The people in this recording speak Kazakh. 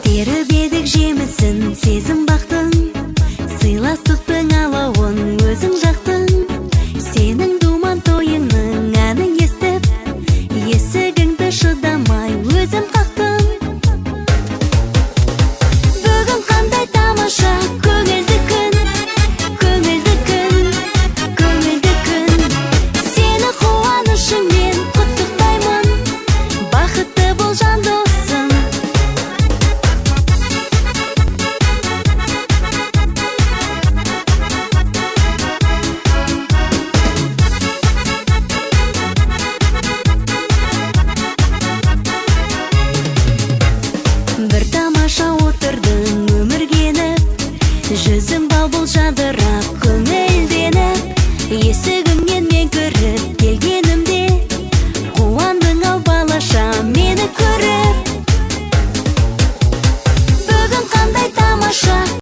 Теріп едік жемісін сезім бақтың, сыйластықтың алауын өзің жақтың. Сенің думан тойыңның әнін естіп, есігіңді шыдамай өзім қақтым. Бүгін қандай тамаша көңілді күн, көңілді күн, көңілді күн. Сені қуанышыңмен құттықтаймын, бақытты бол, жан досым. Бір тамаша отырдың өмірге еніп, жүзің бал бұл жадырап, көңілденіп, есігіңнен мен